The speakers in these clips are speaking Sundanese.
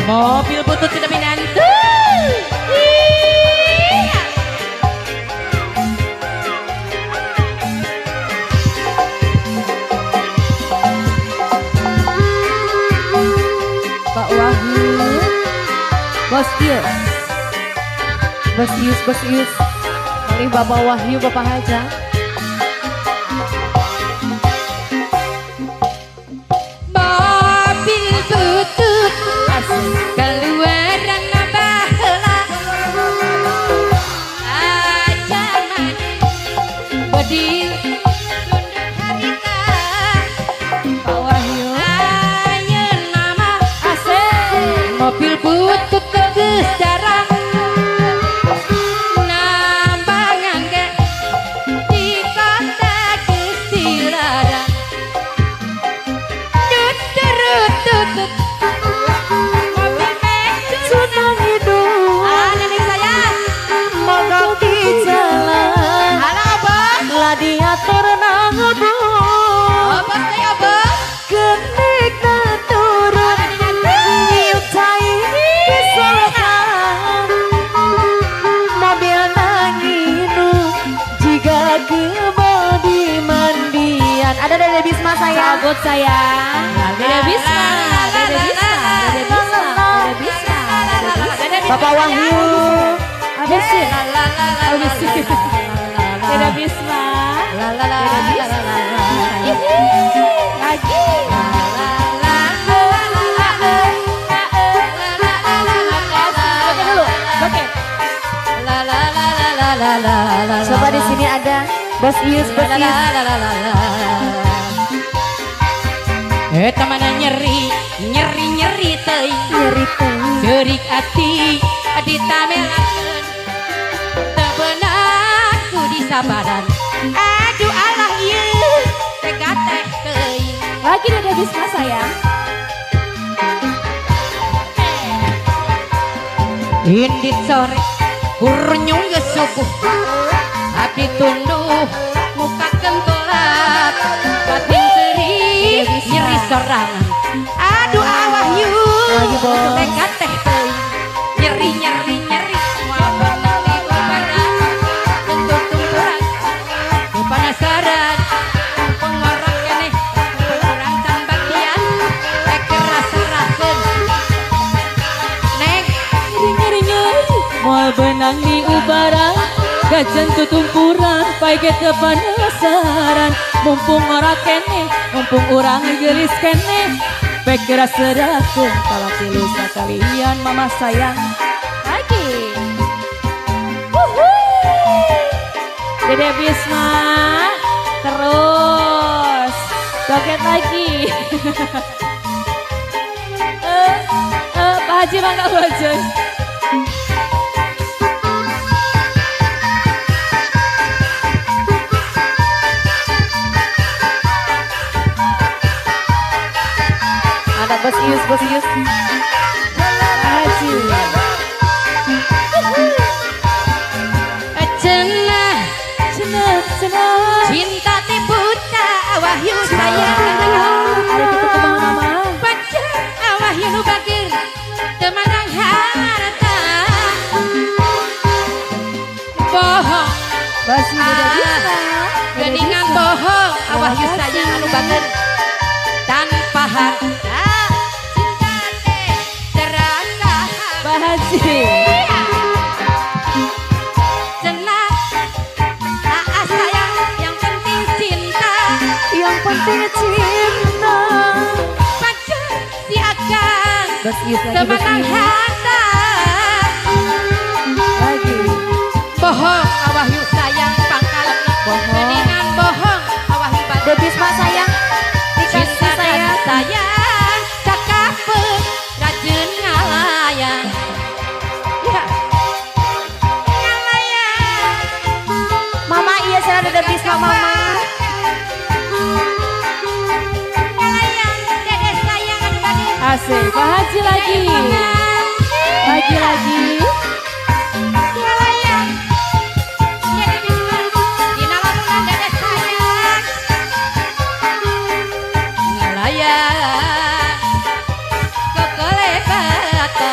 Mobil butut tidak minantu. Iya. Pak Wahyu, Bos Ius, Bos Ius, Bos Ius, kali Bapak Wahyu, Bapak Haja. Mobil butut keluaran baheula aja maneh bedil tunduk harita. Pak Wahyu, ayeuna mah asik. Mobil butut geus jarang nambangan ge di kota geus dilarang. Tutut mobil mecun Sunang hidup, ah nenek sayang mogok di jalan. Halo abang Lah diatur nang ngebut, abang teh abang genik turun, nyiuk cai kesolokan. Mobil nanginu jika kebal di mandian. Ada Dede Bisma sayang. Cabut sayang. Dede Bisma, Dede Bisma, Dede Bisma, Dede Bisma, Dede Bisma. Bapak Wahyu. Habis sih, habis sih. Dede Bisma, Dede Bisma. Lagi. Oke dulu, oke. Coba di sini ada Bos Ius, Bos Ius. Tamana nyeri, nyeri nyeri teuing, Nyeri teuing. Cerik ati ditamelakeun, teu beunang ku disabaran. Aduh alah ieu teh teh teuing. Lagi Dede Bisma sayang. Indit sore kurnyung geus subuh, abdi tunduh muka kentolak, batin seuri nyeri sorangan. Aduh awah yu teh teh teuing, nyeri nyeri nyeri moal beunang di ubaran, tentu tumpuran penasaran pengorok keneh urang can bagian teh keras-keraseun. Neng Nyeri nyeri, moal beunang di ubaran, gajen tutumpuran, paget kepanasaran. Mumpung ora keneh, mumpung urang geulis keneh, pek geura serakeun talak tilu sakalian mama sayang. Lagi. Wuhui. Dede Bisma terus joget lagi. Pak Haji mangga bojong. Ada Bos Ius, Bos Ius. Pak Haji. Cenah Cenah cenah. cinta teh buta wahyu sayang. Ari kitu kumaha mama? Baca wahyu nu bageur teu mandang harta. Bohong Basi Dede Bisma. Dede geuningan Bisma. bohong wahyu Terima sayang anu kasih. bageur tanpa harta. Cinta teh terasa Pak Haji. Cenah aa sayang yang penting cinta. Yang penting cinta. Baca si akang Bos Ius lagi, Bos temenang Ius. harta. Lagi. Bohong awahyu sayang pangkalna. Bohong. Geningan bohong awahyu bageur. Dede Bisma sayang. Dikasih Cinta dan sayang. sayang cakapet rajin ngalayang. Ya. Ngalayang. Mama iya sana Dede Bisma mama. Ngalayang dede sayang anu bageur. Asik, Pak Haji lagi. Lagi lagi. Ngalayang. Dede Bisma dina lamunan dede sayang. Ngalayang. Kokolebatan.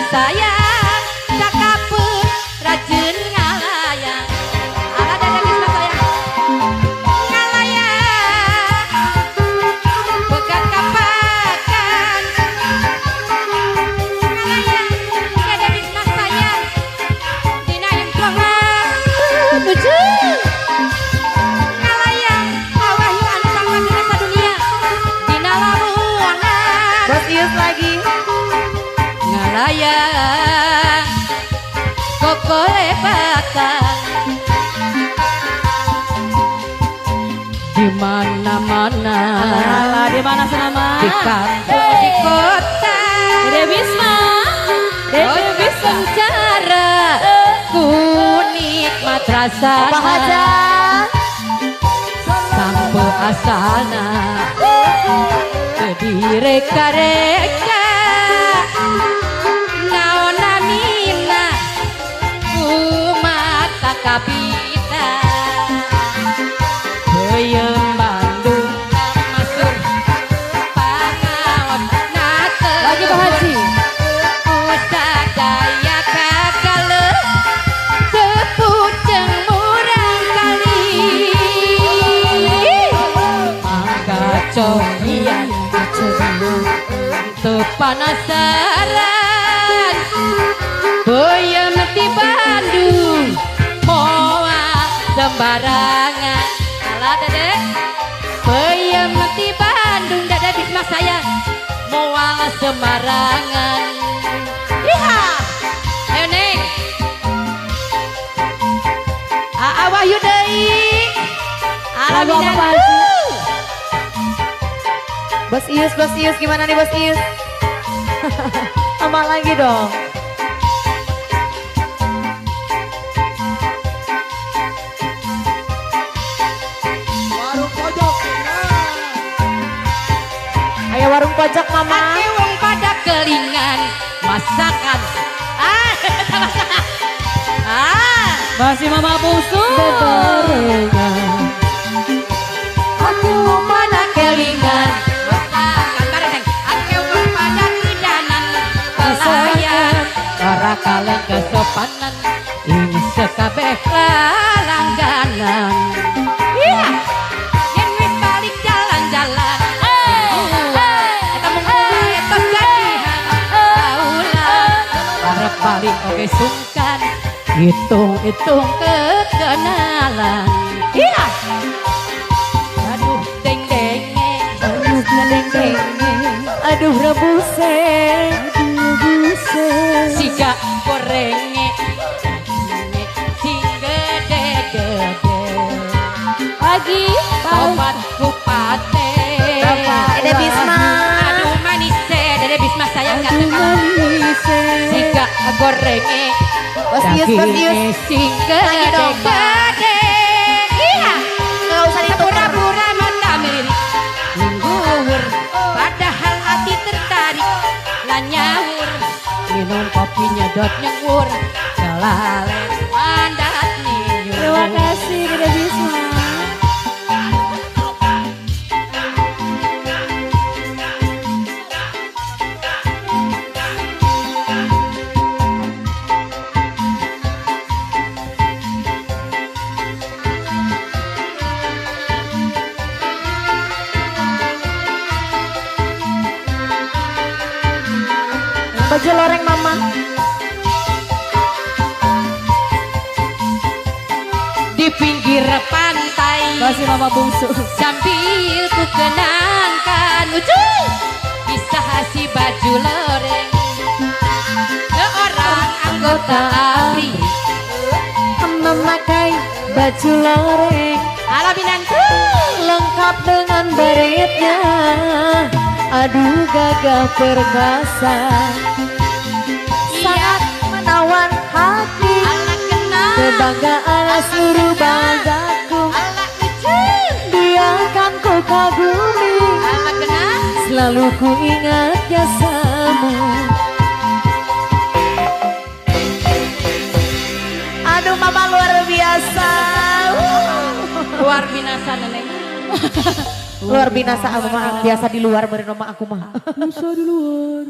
Sayang cakapeun rajin ngalayang. Ala Dede Bisma sayang ngalayang begat kapakan ngalayang Dede Bisma sayang dina implongan lucu ngalayang Wahyu anu pangwakilna sadunia dina lamunan. Bos Ius lagi ngalayang kokolepatan di mana-mana. Alah, di mana sana? Di kampung, di kota. Dede Bisma. Dede Bisma. Sengsara ku nikmat rasana. Pak Haja. Sampe asalna direka-reka naon namina ku mata kapita Peuyeum Bandung masuk pangaos nate Lagi Pak Haji. Usadaya kakale sepuceng murang kali mangga cobian teu panasaran peuyeum ti Bandung moal sembarangan. Alah Dede peuyeum ti Bandung Dede Bisma sayang moal sembarangan. Iha ayo Neng Aa Wahyu deui. Lagu apa Pak Haji? Bos Ius, Bos Ius, gimana nih Bos Ius? Sama lagi dong. Warung pojok. Ayo warung pojok Mama. Ake wong pada kelingan masakan. Ah, ah. Masih Mama Bungsu. Aku wong pada kelingan masakan bareng. Ake wong pada kedanan pelayan ora kaleng kesopanan ing sekabeh langganan. Iya. Yen wis balik jalan-jalan. Eta mung eta gajihan kaulan arep balik oge sungkan hitung-hitung kekenalan. Iya. Aduh deng-denge, Aduh deng-denge, aduh rebuse, aduh rebuse. Siga gorenge, sing gede-gede. Pagi, Tobat kupate. Dede Bisma. Aduh manis, Dede Bisma sayang aduh manis. Siga gorenge, Bos Ius, Bos Ius. sing Lagi dong, Pak. gede-gede. Iya. Nggak usah ditukar. Pura-pura mata melirik nungguur, padahal hati tertarik lah nyaur. Minum kopi nyedot nyengur, kelalen mandat niur. Terima kasih Dede Bisma. Baju loreng Mama. Di pinggir pantai Masih Mama Bungsu. sambil ku kenangkan lucu kisah si baju loreng seorang anggota ABRI Memakai baju loreng ala minantu lengkap dengan baretnya. Aduh gagah perkasa, sangat menawan hati. Ala kenal Kebanggaan seluruh bangsaku, ala lucu dia kan ku kagumi. Ala kenal Selalu ku ingat jasamu. Aduh Mama luar biasa. Luar binasa neneng. Luar binasa aku mah, biasa di luar beri nama aku mah. Bisa di luar.